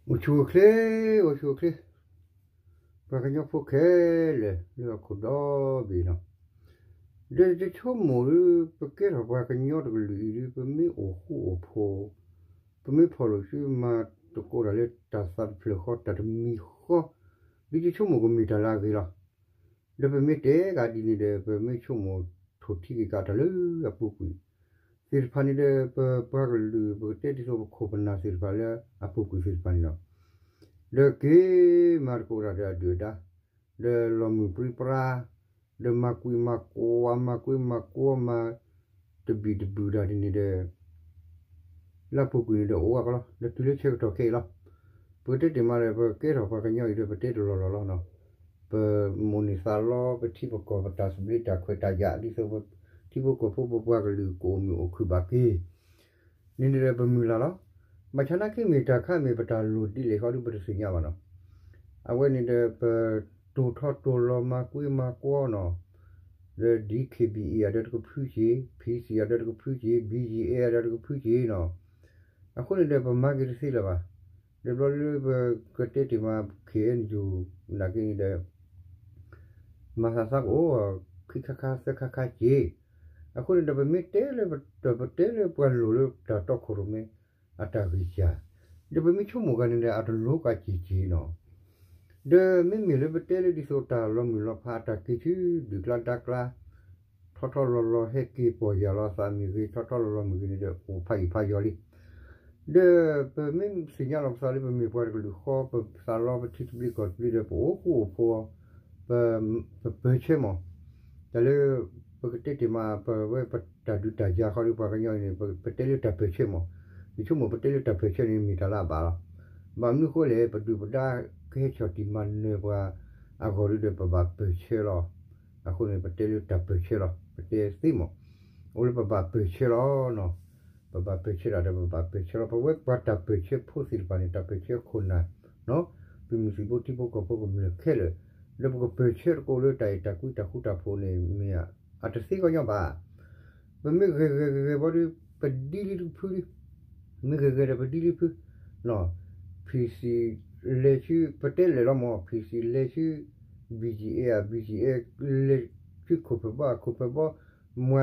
အိၣ်ဆူၣ်အိၣ်ချ့, အိၣ်ဆူၣ်အိၣ်ချ့, ပှၤကညီဖိခဲလၢာ်လၢဟီၣ်ခိၣ်ဒီဘ့ၣ်လီၤ. ဒီးယဆိကမိၣ်ဒုး ပကဲထီၣ်ပှၤကညီတကလုာ်အံၤဒုး ပမ့ၢ်အိၣ်ဃူအိၣ်ဖိး, ပမ့ၢ်ဖီၣ်လိာ်စုမၤသကိးတၢ်လၢတၢ်သးတဖျၢၣ်ဃီ တၢ်တမံၤဃီ, ဒုးယဆိကမိၣ်ကမ့ၢ်တၢ်လၢအဂ့ၤလီၤ. ဒီးပမ့ၢ်တဲကးဒ်န့ၣ်ဒီး ပမ့ၢ်ဆိကမိၣ်ထိၣ်ထံက့ၤကးတၢ်လၢအပူၤကွံာ်သ့ၣ်တဖၣ်န့ၣ်ဒီး ပပှၤကလုာ် ပကတဲဒ်သိးပခိၣ်ပနၢ်သ့ၣ်တဖၣ်လၢ အပူၤကွံာ်သ့ၣ်တဖၣ်န့ၣ်လီၤ. ဒီးက့ၤမၤသကိးတၢ်ဒီးအဒုၣ်အဒါ, ဒီးလီၤမုၢ်ပြံပြါ, ဒီးမၤကွံာ်မၤကွီ မၤကွံာ်မၤကွီ မၤတဘံၣ်တဘုၣ်တၢ်ဒ်န့ၣ်ဒီး လၢအပူၤကွံာ်န့ၣ်ဒီးအိၣ်ဝဲကလီၤ ဒီးတုၤလၢဆၢကတီၢ်ခဲအံၤလီၤ. ပကတဲတ့ၢ်မးဒီး ပကဲထီၣ်ပှၤကညီအံၤဒီး ပတဲတလီၢ်လီၢ်လီၤနီၤ. ပမိၢ်န့ၢ်သးလီ ပထံပကီၢ် ပတၢ်သဘျ့တၢ်ခွဲးတၢ်ယာ် ဒ်သိးပထံဖိကီၢ်ဖိ ပပှၤကလုာ်ကအိၣ်မုာ်အိၣ်ခုၣ်ဘၣ်က့ၤ န့ၣ်န့ၣ်ဒီးပမုၢ်လၢ်လီၤ. ဘၣ်ဆၣ်နာ်က့မ့ၢ်တၢ်ခါမ့ၢ်ပတၢ်လိၣ်ဒ်လဲၣ်ဃီဒီး ပတသ့ၣ်ညါဘၣ်နီၤ. အဝဲန့ၣ်ဒီးပတိၢ်ထီၣ်တိၢ်လီၤမၤကွံာ်မၤကွီနီၤ, ဒီး DKBA အဒၢတကဖုက့ၤ, PC အဒၢတကဖုက့ၤ, BGF အဒၢတကဖုက့ၤနီၤ. အဃိန့ၣ်ဒီးပမၤက့ၤတသ့လၢၤဘၣ်. ဒီးဘျီလၢပကတဲတ့ၢ်မး KNU နာ်က့န့ၣ်ဒီး မၤသးသးကအိၣ် ခံခါခါသၢခါခါက့ၤ. အဃိန့ၣ်ဒီး ပမ့ၢ်တဲလၢ ပတဲလၢပှၤလိၣ်လၢတၢ်တီခိၣ်ရိၣ်မဲ အတၢ်ဂံၢ်စၢ်, ဒီးပမ့ၢ်ဆိကမိၣ်ဂ့ၤန့ၣ်ဒီး အတလိၤကးက့ၤက့ၤနီၤ. ဒီးမ့မ့ၢ်လၢပတဲလၢဒ်သိးတၢ်လီၤမုၢ်လီၤဖး တၢ်က့ၤဆူဒုၣ်ကျါဒါကျါ ထီထီၣ်လီၤလီၤ ဟဲက့ၤပီၢ်ယၢ်လီၤသးမ့ၢ်ဂ့ၤ ထီထီၣ်လီၤလီၤမ့ၢ်ဂ့ၤန့ၣ်ဒီး အိၣ်ဖးယံာ်ဖးယီၤလံ. ဒီးပမ့ၢ်သ့ၣ်ညါလီၤပသးလၢပမ့ၢ်ပှၤတကလုာ်ဃီ ပသးလီပထံသဘျ့ကီၢ်သဘျ့ဒီး ပအိၣ်ဃူအိၣ်ဖိး ပပၢၢ်ဆၢမး, တၢ်လၢ ပကတဲတ့ၢ်မး ပဝဲပတၢ်ဒုးတၢ်ယၤဃီဒီး ပှၤကညီအံၤန့ၣ် ပတဲလၢတၢ်ပၢၢ်ဆၢမး, ယဆိကမိၣ်ပတဲလၢတၢ်ပၢၢ်ဆၢန့ၣ် မ့ၢ်တၢ်လၢအဘၣ်လီၤ. ဘၣ်မနုၤဃိလဲၣ် ပဒုၣ်ပဒါကဟဲဆီၣ်တံၢ်မၤနၢၤပှၤအဂီၢ်ဒီး ပဘၣ်ပၢၢ်ဆၢလီၤ. အဃိန့ၣ် ပတဲလၢတၢ်ပၢၢ်ဆၢလီၤ, ပတဲသ့မး, အိၣ်လၢပဘၣ်ပၢၢ်ဆၢလီၤနီၤ. ပဘၣ်ပၢၢ်ဆၢတၢ်ဒီး ပဘၣ်ပၢၢ်ဆၢလီၤ. ပဝဲပှၤတၢ်ပၢၢ်ဆၢဖိသ့ၣ်တဖၣ်န့ၣ် တၢ်ပၢၢ်ဆၢခိၣ်နၢ် ပမုၢ်သံၣ်ဘိထံဖိကီၢ်ဖိကမျၢၢ်ခဲလၢာ်, ဒီးပကပၢၢ်ဆၢတကိးလၢတၢ်အဲၣ်တၢ်ကွံတၢ်ဃူတၢ်ဖိးန့ၣ် မ့ၢ်အတသ့ကီညီဘၣ်. ပမ့ၢ်ဂဲၤဂဲၤဂဲၤဂဲၤဘီဒီး ပဒ်လံတကဖုလံ, မ့ၢ်ဂဲၤဂဲၤဒီးပဒ်လံတကဖု, ဖံစံၣ်လဲၤဆူ ပတဲလဲၤလီၤမး ဖံစံၣ်လဲၤဆူ ဘံၣ်ကၠံၣ်အဲၣ်ဧါ, ဘံၣ်ကၠံၣ်အဲၣ်လဲၤဆူခိၣ်ဖၢၣ်ဘီဧါ, ခိၣ်ဖၢၣ်ဘီ မၤဆူ တၢ်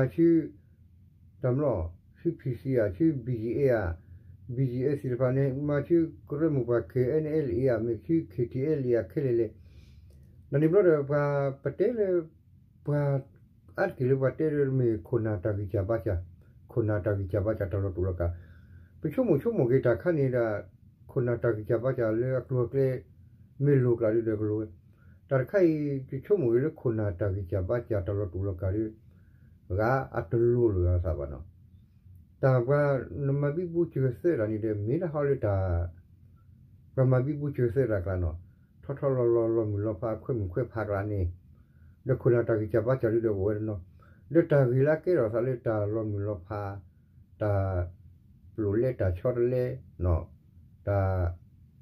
မလီၢ် ဆူ ဖံစံၣ် ဧါ, ဆူ ဘံၣ်ကၠံၣ်အဲၣ် ဧါ, ဘံၣ်ကၠံၣ်အဲၣ် သ့ၣ်တဖၣ်န့ၣ် မၤဆူကရၢမိၢ်ပှၢ် ခဲအံၣ်အဲၣ်လ်အ့ ဧါ, မ့ၢ်ဆူ ခဲထံၣ်အဲၣ်လ်အ့ ဧါ ခဲလၢာ်လဲၣ်. တၢ်န့ၣ်ဘျီဒီးပှၤပတဲလၢ ပှၤအါတက့ၢ်လၢပှၤတဲဒီးမ့ၢ်ခိၣ်နၢ်တၢ်ဂံၢ်စၢ်ဘါစၢ်, ခိၣ်နၢ်တၢ်ဂံၢ်စၢ်ဘါစၢ်တၢ်လီၤတူာ်လီၤကာ်, ပဆိကမိၣ်ဆိကမိၣ်က့ၤတၢ်ခါန့ၣ်ဒၣ် ခိၣ်နၢ်တၢ်ဂံၢ်စၢ်ဘါစၢ်လၢအကျိၤအကျဲ မ့ၢ်လိၤကျါဒုဒီးကလိၤဝဲ, တၢ်တခါအံၤ ယဆိကမိၣ်က့ၤလၢခိၣ်နၢ်တၢ်ဂံၢ်စၢ်ဘါစၢ်တၢ်လီၤတူာ်လီၤကာ်ဒီး ဂၤအတလိၤလိာ်အသးဘၣ်နီၤ. တၢ်ပှၤနမၤဘံဘူစၢၤသၢတၢ်န့ၣ်ဒီး မ့ၢ်ဒၣ်ဟီလၢတၢ် ပှၤမၤဘံဘူစၢၤသၢတၢ်ကျါနီၤ, ထီထီၣ်လီၤလီၤလီၤမုၢ်လီၤဖးခွဲမုၣ်ခွဲဖးကျါန့ၣ်, ဒီးခိၣ်နၢ်တၢ်ဂံၢ်စၢ်ဘါစၢ်ဒုဒီးအိၣ်ဝဲတနီၤ, ဒီးတၢ်ဂ့ၢ်လၢအကဲထီၣ်သးလၢတၢ်လီၤမုၢ်လီၤဖး တၢ် ပျိာ်လဲတၢ်ဆီတလဲ တၢ်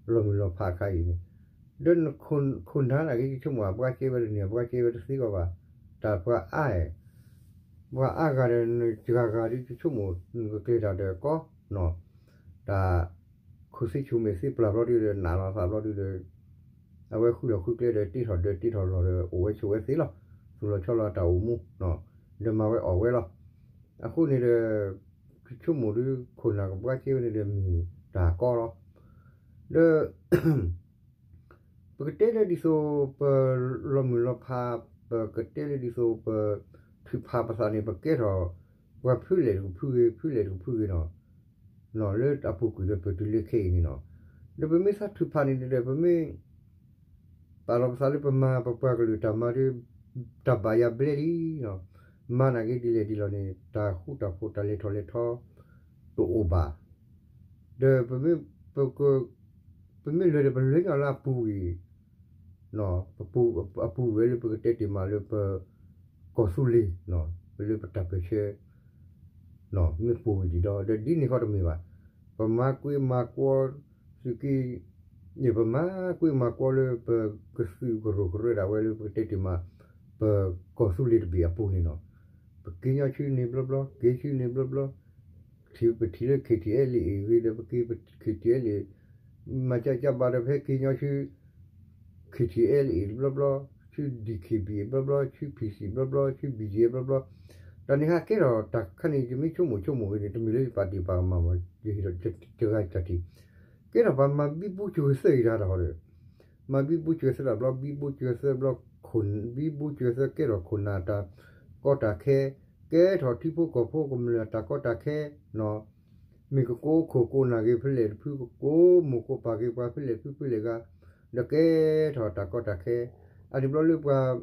လီၤမုၢ်လီၤဖးအခါအံၤန့ၣ်, ဒီးခိၣ်နၢ်နာ်က့ ယဆိကမိၣ်အပှၤကဲဝဲတန့ၢ် အပှၤကဲဝဲတသ့ကီးဘၣ်, တၢ်ပှၤအါ ပှၤအါဂၤဒီး စှၤဂၤဒီးယဆိကမိၣ် နကကျဲၤတၢ်ဒီးကီ တၢ် ခိၣ်သ့ဆိၣ်မဲာ်သ့ပျၢ်ဘျီဒုဒီး နာ်လီၤသးဘျီဒုဒီး အဝဲဃုလီၢ်ဃုကျဲဒီး တ့ထီၣ်ဒၢးတ့ထီၣ်လီၢ်ဒီး အိၣ်ဝဲဆိးဝဲသ့လီၤ. သူၣ်လီၤဆီလီၤအတၢ်အိၣ်မူ ဒီးမၤဝဲအီၣ်ဝဲလီၤ. အဃိန့ၣ်ဒီး ဆိကမိၣ်ဒုး ခိၣ်နၢ်ကပှၤကဲဝဲန့ၣ်ဒီးမ့ၢ်တၢ်ကီလီၤ. ဒီး ပကတဲလၢဒ်သိးပလီၤမုၢ်လီၤဖး, ပကတဲလၢဒ်သိးပထုးဖးပသးန့ၣ် ပကဲထီၣ် ပှၤဖုလဲၣ်တကဖုဂ့ၤ ဖုလဲၣ်တကဖုဂ့ၤနီၤ, လၢအပူၤကွံာ်ဒီးပတုၤလၢခဲအံၤန့ၣ်နီၤ, ဒီးပမ့ၢ်သးထုးဖးန့ၣ်ဒီး ပမ့ၢ် ပာ်လီၤပသးလၢပမၤပပှၤကလုာ်တၢ်မၤဒီး တၢ်ဘၣ်ယၤဘျဲလံနီၤ, မၤနာ်က့ဒ်လဲၣ်ဒ်လဲၣ်န့ၣ် တၢ်ဃူတၢ်ဖိးတၢ်လဲၤထီၣ်လဲၤထီ တအိၣ်ဘၣ်. ဒီး ပမ့ၢ်လဲၤဒီးပလဲၤညီလၢအပူၤကွံာ်, အပူၤကွံာ်ဝဲလၢပကတဲတ့ၢ်မးလၢပ ကီၢ်သူလ့ၤ, ပလၢပတၢ်ပၢၢ်ဆၢ မ့ၢ်ပူၤကွံာ်ဒံးဒီး ဒီးဒ်န့ၣ်ဃီတမ့ၢ်ဘၣ်. ပမၤကွံမၤကွီ သုးက့ ပမၤကွံမၤကွီလၢပကသုးကရိၢ်ကရၢဒၣ်ဝဲလၢပကတဲတ့ၢ်မး ပကီၢ်သူလ့ၤတဘ့ၣ်အပူၤန့ၣ်နီၤ, ပက့ၤညီဆူန့ၣ်ဘျီဘျီ က့ၤဆူန့ၣ်ဘျီဘျီ, ပထံၣ်လၢ ခဲထံၣ်အဲၣ်လ့အ့ ဂ့ၤဒီး ပက့ၤ ခဲထံၣ်အဲၣ်လ့ မၤကၢကၢဘၣ်ဒီး ပဟဲက့ၤညီဆူ ခ့ထံအဲလ်အ့ တဘျီဘျီ, ဆူ ဒံခ့ဘံ ဘျီဘျီ, ဆူ ဖံစံ ဘျီဘျီ, ဆူ ဘံယဲ ဘျီဘျီ, တၢ်န့ၣ်ဟးကဲထီၣ်တၢ်ခါန့ၣ် ယမ့ၢ်ဆိကမိၣ်ဆိကမိၣ်ဂ့ၤန့ၣ် တမ့ၢ်လၢယပာ်တ့ၢ်ပာ်ကမၣ်မး, ယဟ့ၣ်ဒီးတဂၤတၢ်ထံၣ်, ကဲထီၣ်ပှၤမၤဘံဘူစၢၤဂဲၤဆၢအံၤတၢ်တဟီဒီး မၤဘံဘူစၢၤဂဲၤဆၢတဘျီ, ဘံဘူစၢၤဂဲၤဆၢဘျီ, ဘံဘူစၢၤဂဲၤဆၢကဲထီၣ်ခိၣ်နၢ်တၢ်ကီတၢ်ခဲ, ကဲထီၣ်ထံဖိကီၢ်ဖိကမျၢၢ်တၢ်ကီတၢ်ခဲနီၤ, မ့ၢ်ကကိးခိၣ်ကိးနၢ်ဂ့ၤ ဖဲလဲၣ်တဖု, ကကိးမိၢ်ကိးပၢ်ဂ့ၤ ပှၤဖဲလဲၣ်ဖုဖဲလဲၣ်ဂၤ, ဒီးကဲထီၣ်တၢ်ကီတၢ်ခဲ, အန့ၣ်ဘျီလၢပှၤ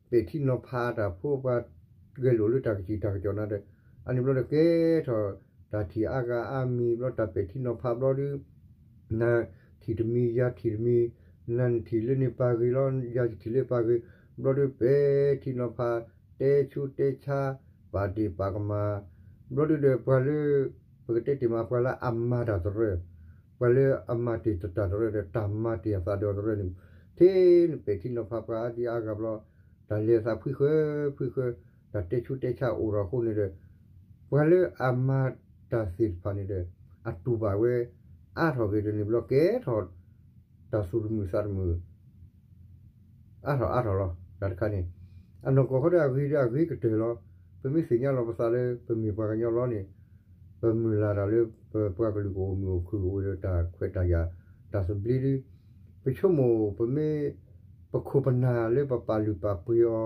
ပဲာ်ထံနီၤဖးတၢ်ဖိ ပှၤဂဲၤလိာ်လၢတၢ်ကစံၣ်တၢ်ကစီၣ်နၤဒီး, အန့ၣ်ဘျီဒီးကဲထီၣ်တၢ်ထံၣ်အါဂၤအါမံၤဘျီ တၢ်ပဲာ်ထံနီၤဖးဘျီဒီး နၤထံၣ်တမံၤ ယၤထံၣ်တမံၤ, နၤနထံၣ်လၢန့ၣ်ပၢ်ဂ့ၤလီၤ ယၤယထံၣ်လၢပၢ်ဂ့ၤ, ဘျီဒီးပဲာ်ထံနီၤဖး တဲဆူတဲဆါ ပာ်တ့ၢ်ပာ်ကမၣ်, ဘျီဒုဒီးပှၤလၢ ပကတဲတ့ၢ်မး ပှၤလၢအမၤတၢ်တရၢ, ပှၤလၢအမၤတ့ၢ်တၢ်တရၢဒီး တၢ်မၤတ့ၢ်အသးဒီးတရၢန့ၣ်, ထဲနပဲာ်ထံနီၤဖးပှၤအါဒံအါဂၤဘျီ, တၢ်လဲၤသးဖှံဃၢဖှံဃၢ, တၢ်တဲဆူတဲဆါအိၣ်ထီၣ်အဃိန့ၣ်ဒီး ပှၤလၢအမၤတၢ်သ့ၣ်တဖၣ်န့ၣ်ဒီး အတူၢ်ဘၣ်ဝဲ အါထီၣ်ဂ့ၤဒီးန့ၣ်ဘျီကဲထီၣ် တၢ်သူၣ်တမုာ်သးတမုာ် အါထီၣ်အါထီၣ်လီၤ. တၢ်တခါန့ၣ် အနီၢ်ကီၢ်ဃီဒီးအဂ့ၤဒီးအဂ့ၤကတၢၢ်လီၤ. ပမ့ၢ်သ့ၣ်ညါလီၤပသးလၢ ပမ့ၢ်ပှၤကညီလီၤန့ၣ် ပမုၢ်လၢ်တၢ်လၢ ပပှၤကလုာ်ကအိၣ်မုာ်အိၣ်ခုၣ်အိၣ်ဒီးတၢ်ခွဲးတၢ်ယာ် တၢ်သဘျ့ဒီး ပဆိကမိၣ်ပမ့ၢ် ပခိၣ်ပနၢ်လၢပပာ်လုၢ်ပာ်ပှ့ၤ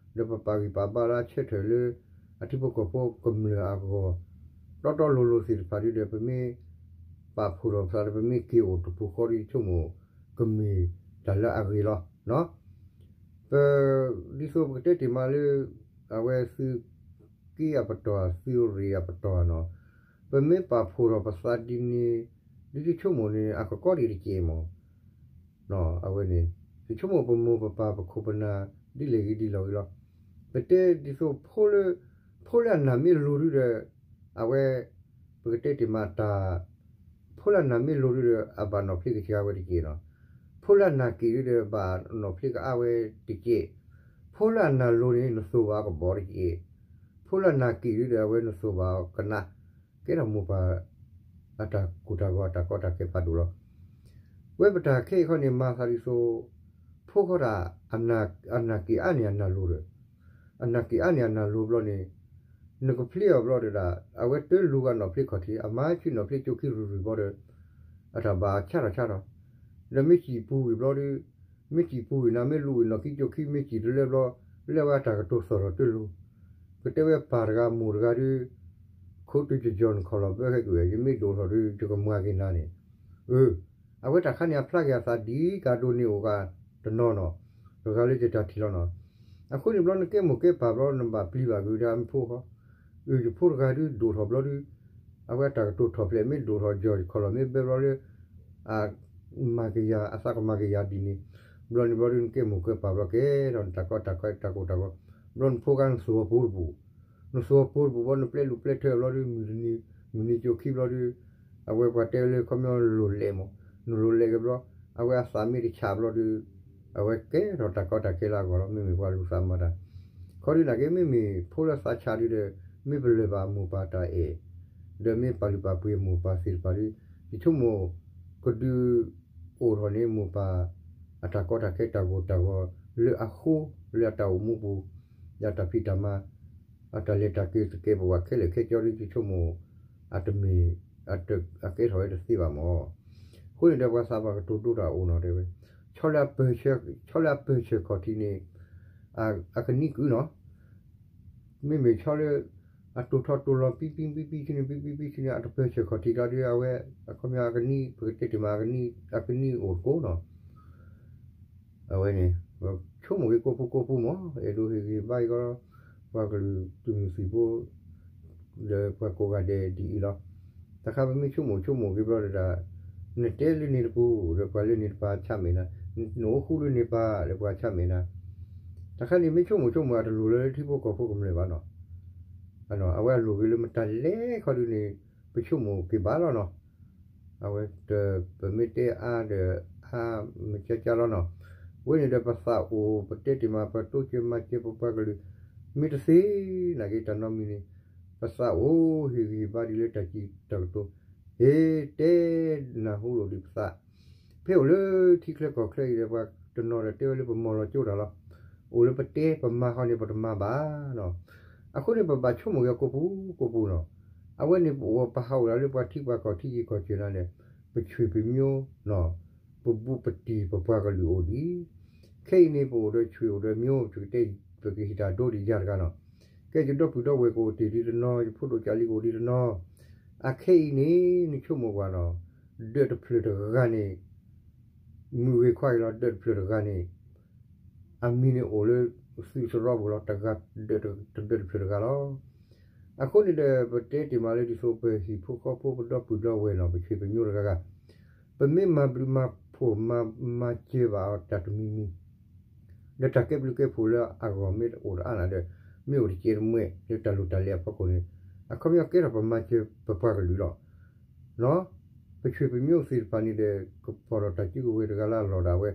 အီၤ ဒီးပပာ်ဂံၢ်ပာ်ဘါလၢအဆၢထၢၣ်လၢ အထံဖိကီၢ်ဖိကမျၢၢ်အဂီၢ် တီတီလိၤလိၤသ့ၣ်တဖၣ်ဒီး ပမ့ၢ်ပာ်ဖှိၣ်ထီၣ်ပသးဒီး ပမ့ၢ်က့ၤအိၣ်တပူၤဃီဒီး ဆိကမိၣ်ကမ့ၢ်တၢ်လၢအဂ့ၤလီၤ. ပ ဒ်သိးပကတဲတ့ၢ်မးလၢ အဝဲသုးက့အပတီၢ် သုးရ့ၣ်အပတီၢ်နီၤ, ပမ့ၢ်ပာ်ဖှိၣ်ထီၣ်ပသးဒ်န့ၣ် ဒ်ယဆိကမိၣ်န့ၣ် အကကီဒံးတက့ၢ်မး အဝဲန့ၣ် ယဆိကမိၣ်ပမိၢ်ပပၢ်ပခိၣ်ပနၢ် ဒ်လဲၣ်ဂ့ၤဒ်လဲၣ်ဂ့ၤလီၤ. ပတဲဒ်သိး ဖိလၢအနၢ်မ့ၢ်လိၤဒုဒီး အဝဲ ပကတဲတ့ၢ်မးတၢ် ဖိလၢအနၢ်မ့ၢ်လိၤဒုဒီး အဘၣ်နီၣ်ဖျ့ကဆှီဝဲတက့ၢ်နီၤ. ဖိလၢအနၢ်က့ၣ်ဒုဒီး ဘၣ်နီၣ်ဖျ့ကအါဝဲတက့ၢ်. ဖိလၢအနၢ်လိၤန့ၣ် နသိၣ်ဘၣ်အကဘီတက့ၢ်. ဖိလၢအနၢ်က့ၣ်ဒုဒီး အဝဲနသိၣ်ဘၣ်အီၤကနၣ် ကဲထီၣ်မိၢ်ပၢ် အတၢ်ကူၣ်တၢ်ဂီၤအတၢ်ကီတၢ်ခဲဖးဒိၣ်လီၤ. ဝဲပတၢ်ခဲအံၤခီန့ၣ် မၤသးဒ်သိး ဖိဃီတၢ် အနၢ်က့ၣ်အါန့ၢ်အနၢ်လိၤဒီး အနၢ်က့ၣ်အါန့ၢ်အနၢ်လိၤဘျီန့ၣ် နကဖျ့အီၤဘျီဒီး အဝဲတလိၤဂၤနီၣ်ဖျ့ခီၣ်ထံး အမၤဆူနီၣ်ဖျ့ကၠိခံရုၢ်ရုၢ်ဘျီဒီး အတၢ်ဘၣ်ဆါထီၣ်ဆါထီၣ် ဒီးမ့ၢ်စံၣ်ပူၤဝံၤဘျီဒီး မ့ၢ်စံၣ်ပူၤဝံၤနၤ မ့ၢ်လူၤဝံၤနီၣ်ခံကၠိခံ မ့ၢ်စံၣ်တလၢဘျီ လၢအဝဲအတၢ်ကတိၤသီၣ်ထီၣ်တလိၤ ကတဲဝဲပၢ်တဂၤမိၢ်တဂၤဒီး ခိးတုၤယယီၤနခီၣ်လီၤဘၢဟဲက့ၤဝဲ ယမ့ၢ်ဒိၣ်ထီၣ်ဒီး ယကမၤက့ၤနၤန့ၣ် အၢ အဝဲတၢ်ခါန့ၣ် အဖျါက့ၤအသးဒ်ကးဒိးန့ၢ်အိၣ်ဂၤတနီၤနီၤ တဂၤလၢယတၢ်ထံၣ်လီၤနီၤ. အဃိန့ၣ်ဘျီနကဲမိၢ်ကဲပၢ်ဘျီ နဘၣ်ပျံၤဘၣ်ကွံာ်ဝဲဒၣ်မ့ၢ်ဖိဃီ အၢ ယဖိတဂၤဒုးဒိၣ်ထီၣ်ဘျီဒုး အဝဲအတၢ်ကတိၤထီၣ်ဖျဲး မ့ၢ်ဒိၣ်ထီၣ်ယီၤခီၣ်လီၤ မ့ၢ်ဘဲဘျီလၢ အမၤက့ၤယၤ အသးကမၤက့ၤယၤဒ်န့ၣ် ဘျီန့ၣ်ဘျီဒုး နကဲမိၢ်ကဲပၢ်ဘျီကဲထီၣ်နတၢ်ကီတၢ်ခဲ တၢ်ကိၢ်တၢ်ဂီၤ ဘျီနဖိခါနသိၣ်အီၤပူၤတပူၤ နသိၣ်အီၤပူၤတပူၤဘျီ နပျဲလူၤပျဲထၢဘျီဒုး မုၢ်တနံၤ မုၢ်နံၤကၠိခံဘျီဒုး အဝဲပှၤတဲလၢခီပညီလိၣ်လဲၣ်မး နလိၣ်လဲၣ်က့ၤဘျီ အဝဲအသးမ့ၢ်တဆးဘျီဒုး အဝဲကဲထီၣ်တၢ်ကီတၢ်ခဲလၢအဂီၢ်လီၤ မ့မ့ၢ်ပှၤလူၤသးမၤတၢ် ခီဒုးနာ်က့ မ့မ့ၢ်ဖိလၢသးဆးဒုးဒီး မ့ၢ်ပလၢၢ်ဘၣ်မိၢ်ပၢ်တၢ်အဲၣ် ဒီးမ့ၢ်ပာ်လုၢ်ပာ်ပှ့ၤမိၢ်ပၢ်သ့ၣ်တဖၣ်ဒုး ယဆိကမိၣ် ကဒုးအိၣ်ထီၣ်န့ၣ် မိၢ်ပၢ် အတၢ်ကီတၢ်ခဲတၢ်ကိၢ်တၢ်ဂီၤ လၢအဃိ လၢအတၢ်အိၣ်မူပူၤ လၢအတၢ်ဖံးတၢ်မၤ အတၢ်လဲၤတၢ်က့ၤသကဲးပဝးခဲလၢာ်ခဲဆ့ဒုး ယဆိကမိၣ် အတမ့ၢ် အကဲထီၣ်ဝဲတသ့ဘၣ်မး အဃိန့ၣ်ဒီး ပှၤသးပှၢ်ကတိၤဒိတၢ်အိၣ်နီၤတဲဝဲ ဆီလၢအပၢၢ်ဆၢခီၣ်ထံးန့ၣ် အကနံၣ်ကုၢ်နီၤ မ့မ့ၢ်ဆီလၢ အတိၢ်ထီၣ်တိၢ်လီၤ ပံပံပံပံဆူန့ၣ် ပံပံပံဆူန့ၣ် အတပၢၢ်ဆၢခီၣ်ထံးတၢ်ဒုး အဝဲ အခီပညီ အကနံၣ် ပကတဲတ့ၢ်မး အကနံၣ်အိၣ်တကိးနီၤ အဝဲန့ၣ် ဆိကမိၣ်က့ၤကိးပူၤကိးပူၤမး အဲၣ်ဒိးဟ့ၣ်ဂံၢ်ဘါအံၤကီး ပှၤကလုာ်သုးမုၢ်သံၣ်ဘိ ဒီးပှၤကိးဂၤဒဲးဒ်အံၤလီၤ. တၢ်ခါပမ့ၢ်ဆိကမိၣ်ဆိကမိၣ်က့ၤဘျီဒၣ် နတဲလၢန့ၣ်တပူၤ ဒီးပှၤလၢန့ၣ်တပၤဆၣ်မဲာ်နၤ, နအိၣ်ဃူလၢန့ၣ်တပၤ ဒီးပှၤဆၣ်မဲာ်နၤ. တၢ်ခါန့ၣ်မ့ၢ်ဆိကမိၣ်ဆိကမိၣ် အတလိၣ်လၢထံဖိကီၢ်ဖိကမျၢၢ်ဘၣ်နီၤ. အဝဲအလိၣ်ဂ့ၤလၢမတၤလဲၣ်ခီဒုးန့ၣ် ပဆိကမိၣ်က့ၤဘၣ်လီၤနီၤ. အဝဲ ပမ့ၢ်တဲအါဒီး အါမ့ၢ်ကၠၢကၠၢလီၤနီၤ. ဝဲန့ၣ်ဒီးပသးအိၣ် ပတဲတ့ၢ်မး ပတိစၢၤမၤစၢၤပပှၤကလုာ် မ့ၢ်တသ့နာ်က့ တၢ်နီတမံၤန့ၣ် ပသးအိၣ်ဟ့ၣ်ဂံၢ်ဟ့ၣ်ဘါဒ်လၢတၢ်စံးတၢ်ကတိၤ ဟ့ၣ်တဲနၢ်ဟူလိာ်ဒံးပသး ဟဲအိၣ်လၢထံချၢကီၢ်ချၢအံၤဒီး ပှၤတနီၤဒီးတဲဝဲလၢပမီၢ်လီၤကၠိတၢ်လီၤ. အိၣ်လၢပတဲပမၤဃီန့ၣ် ပတမၤဘၣ်နီၤ. အဃိန့ၣ် ပဘၣ်ဆိကမိၣ်က့ၤကိးပူၤကိးပူၤနီၤ. အဝဲန့ၣ် ပအိၣ်ပဟးအိၣ်ဒၣ်လၢပှၤထံပှၤကီၢ်ထံယံၤကီၢ်စဲၤနၤန့ၣ် ပဆွေပမျိုးနီၤ, ပဘူးပတံၢ်ပပှၤကလုာ်အိၣ်ဒံး. ခဲအံၤန့ၣ် ပအိၣ်ဒီးဆွေအိၣ်ဒီးမျိုး ပကတဲ ပကဟ့ၣ်တၢ်ဒိဒ်ယၤတဂၤနီၤ. ကဲ ယဒီပုၢ်ဒီဝဲၢ်ကအိၣ်တ့ၢ်ဒံးတနီၤ, ယဖိဒိၣ်ကၢ်လံကအိၣ်ဒံးတနီၤ. အခဲအံၤန့ၣ် နဆိကမိၣ်ကွၢ်နီၤ, ဒၢးတဖျၢၣ်တဂၤန့ၣ် မုၢ်ဂ့ၤခွါဂ့ၤလီၤ. ဒၢးတဖျၢၣ်တဂၤန့ၣ် အမံၤန့ၣ်အိၣ်လၢသုးစရီပူၤလီၤ. တဂၤ ဒၢးတဖျၢၣ်တဂၤလီၤ. အဃိန့ၣ်ဒီး ပတဲတ့ၢ်မးလၢဒ်သိး ပဟံၣ်ဖိဃီဖိ ပဒီပုၢ်ဒီဝဲၢ်နီၤ, ပဆွေပမျိုးတဂၤဂၤ ပမ့ၢ်မၤဘျုးမၤဖှိၣ်မၤ မၤစၢၤဘၣ်အီၤတၢ်တမံၤမံၤ ဒီးတၢ်ကဲဘျုးကဲဖှိၣ်လၢအဂီၢ်မ့ၢ်တအိၣ်တအါနၤဒီး မ့ၢ်အိၣ်တကဲတမှဲလၢတၢ်လိၣ်တၢ်လဲအဖီခိၣ်န့ၣ် အခီပညီကဲထီၣ်ပမၤစၢၤပပှၤကလုာ်လီၤ. ပဆွေပမျိုးသ့ၣ်တဖၣ်န့ၣ်ဒီး ကဖီၣ်ထီၣ်တၢ်စုကဝဲၤတဂၤလၢအလီၢ်ဒၣ်ဝဲ,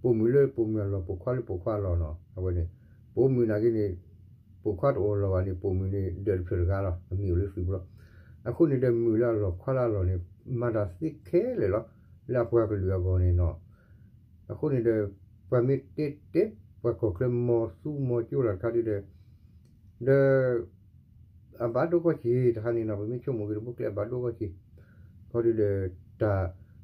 ပိာ်မုၣ်လၢပိာ်မုၣ်အလီၢ် ပိာ်ခွါလၢပိာ်ခွါအလီၢ်နီၤ. အဝဲန့ၣ် ပိာ်မုၣ်နာ်က့န့ၣ် ပိာ်ခွါတအိၣ်အလီၢ်ဘၣ်န့ၣ် ပိာ်မုၣ်န့ၣ် ဒၢးတဖျၢၣ်တဂၤလီၤ. အမံၤအိၣ်လၢသုးပူၤလီၤ. အဃိန့ၣ်ဒီး မုၣ်လၢအလီၢ်ခွါလၢအလီၢ်န့ၣ် မၤတၢ်သ့ခဲလၢာ်လီၤ လၢအပှၤကလုာ်အဂီၢ်န့ၣ်နီၤ. အဃိန့ၣ်ဒီး ပှၤမ့ၢ်တဲတဲ ပှၤကီၢ်ချၢမီၤသူမီၤကၠိလၢတခါဒုဒီး ဒီး အဘၣ်ဒိကီၢ်ဆံးတခါန့ၣ်နီၤ, ပမ့ၢ်ဆိကမိၣ်က့ၤတဘိကျဲအဘၣ်ဒိကီၢ်ဆံး, ခီဒုဒီး တၢ် ပှၤထံ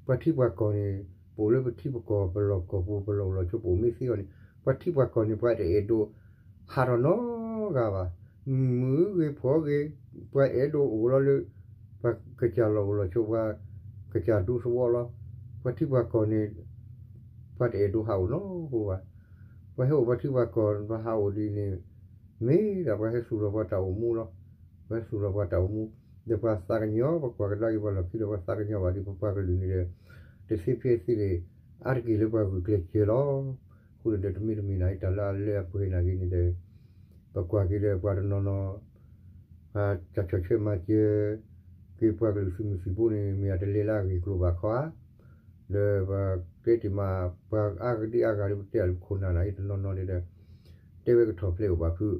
ပှၤကီၢ်န့ၣ် ပအိၣ်လၢပထံပကီၢ် ပလီၢ်ကီၢ်ပူၤ ပလီၢ်အိၣ်လီၢ်ဆိး ပအိၣ်မ့ၢ်သ့အီၤန့ၣ် ပှၤထံပှၤကီၢ်န့ၣ် ပှၤတအဲၣ်ဒိးဟးထီၣ်နီတဂၤဘၣ်. မုၣ်ဂ့ၤဖှီၣ်ဂ့ၤ ပှၤအဲၣ်ဒိးအိၣ်လီၤလၢ ပှၤကစၢ်လီၢ်အိၣ်လီၢ်ဆိး ပှၤကစၢ်ဒူသဝီလီၤ. ပှၤထံပှၤကီၢ်န့ၣ် ပှၤတအဲၣ်ဒိးဟးအိၣ်နီတဂၤဘၣ်. ပှၤဟဲအိၣ်ပှၤထံပှၤကီၢ် ပှၤဟးအိၣ်ဒ်န့ၣ် မ့ၢ်ဒၣ်ပှၤဟဲသူၣ်ထီၣ်ပှၤတၢ်အိၣ်မူလီၤ. ပှၤဟဲသူၣ်ထီၣ်ပှၤတၢ်အိၣ်မူ ဒီးပှၤသးကညီၤ ပကွၢ်ကဒါက့ၤပှၤလီၢ်ခံဒီး ပှၤသးကညီၤဘၣ်ဒ်ပပှၤကလုာ်န့ၣ်ဒီး တသ့ဖဲသ့န့ၣ် အါတက့ၢ်လၢပှၤဂုာ်ကျဲးစၢးလီၤ. အဃိန့ၣ်ဒီး တမ့ၢ်တမ့ၢ်နာ်က့ တၢ်လၢအလၢအပှဲၤနာ်က့န့ၣ်ဒီး ပကွၢ်က့ၤဒီးပှၤတနီၤနီၤ တၢ်ဆီၣ်ထွဲမၤစၢၤက့ၤပှၤကလုာ်သုးမုၢ်သံၣ်ဘိန့ၣ် မ့ၢ်အတလဲၤလၢအဂ့ၢ်ကျိၤဘၣ်ခီဧါ. ဒီးပတဲတ့ၢ်မး ပှၤအါဂၤဒ်အါဂၤဒီး ပတဲအီၤလၢပခိၣ်နၢ်နာ်က့ တနီၤနီၤန့ၣ်ဒီး တဲဝဲကထီၣ်ဖျဲးအိၣ်ဘၣ်ဖုး,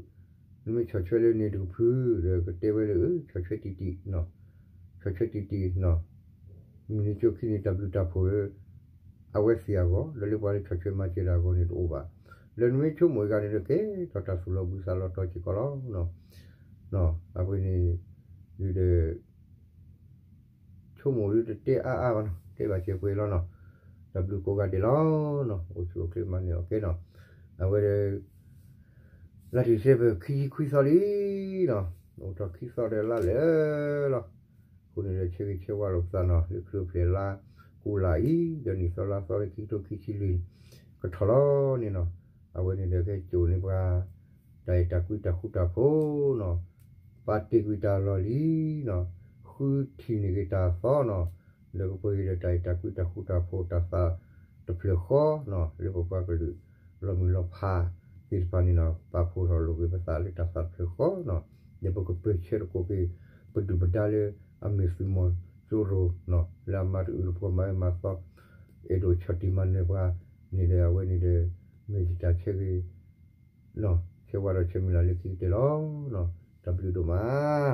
နမ့ၢ်ဆီၣ်ထွဲလၢန့ၣ်တကဖု ဒီးကတဲဝဲလၢ ဆီၣ်ထွဲတံၢ်တံၢ်, ဆီၣ်ထွဲတံၢ်တံၢ် မုၢ်နံၤကၠိခံန့ၣ် တၢ်ဘျုးတၢ်ဖှိၣ်လၢ အဝဲသ့ၣ်အဂီၢ် ဒီးလၢပှၤလၢဆီၣ်ထွဲမၤစၢၤတၢ်အဂီၢ်န့ၣ်တအိၣ်ဘၣ်. ဒီးနမ့ၢ်ဆိကမိၣ်အဂၤန့ၣ်ဒီး ကဲထီၣ်တၢ်သူၣ်လီၤဘှံးသးလီၤတီၤစ့ၢ်ကီးလီၤ. အဝဲန့ၣ် ဒုးဒီး ဆိကမိၣ်ဒုးတတဲအါအါဘၣ်နီၤ, တဲဘၣ်စဲးပှဲၤလီၤနီၤ. တၢ်ဘျုးကိးဂၤဒဲးလီၤနီၤ, အိၣ်ဆူၣ်အိၣ်ချ့မၤနၢၤအီၤကဲနီၤ. အဝဲဒီး လါတံၢ်စဲပၢၢ်ခံဆံခွံသီလံနီၤ, အိၣ်ထီၣ်ခံသီဒီးလါလၢာ်လီၤ. အဃိန့ၣ်ဒီး ဆၢဂ့ၤဆၢဝါလိာ်ပသးနီၤ လၢချုးဖျဲးလါကူလၢ်အံၤ ဒီးနံၣ်သီလါသီလၢခံကထိခံဆံလွံၢ် ကထီၣ်လီၤန့ၣ်နီၤ. အဝဲန့ၣ်ဒီး ကဲကၠိန့ၢ်ပှၤ တၢ်အဲၣ်တၢ်ကွံတၢ်ဃူတၢ်ဖိးနီၤ, ပာ်တ့ၢ်ကွံာ်တၢ်လီၢ်လံၤနီၤ, ဃုထံၣ်န့ၢ်က့ၤတၢ်သီနီၤ, ဒီးကပှဲၤက့ၤဒီးတၢ်အဲၣ်တၢ်ကွံတၢ်ဃူတၢ်ဖိး တၢ်သးတဖျၢၣ်ဃီနီၤ, လၢပပှၤကလုာ် လီၤမုၢ်လီၤဖးသ့ၣ်တဖၣ်န့ၣ်နီၤ ပာ်ဖှိၣ်ထီၣ်လိာ်က့ၤပသးလၢတၢ်သးတဖျၢၣ်ဃီနီၤ, ဒီးပကပၢၢ်ဆၢတကိးက့ၤ ပဒုၣ်ပဒါလၢအမ့ၢ်သုးမီၤစိရိၤနီၤ လၢအမၤတအုးတပှီၤမၤအၢမၤသီ အဲၣ်ဒိးဆီၣ်တံၢ်မၤနၢၤပှၤန့ၣ်ဒီး အဝဲန့ၣ်ဒီး မ့ၢ်ယတၢ်ဆၢဂ့ၤ ဆၢဝါဒီးဆၢမုၢ်လၢ်လၢခံကတၢၢ်လီၤ. တၢ်ဘျုးဒိၣ်မး.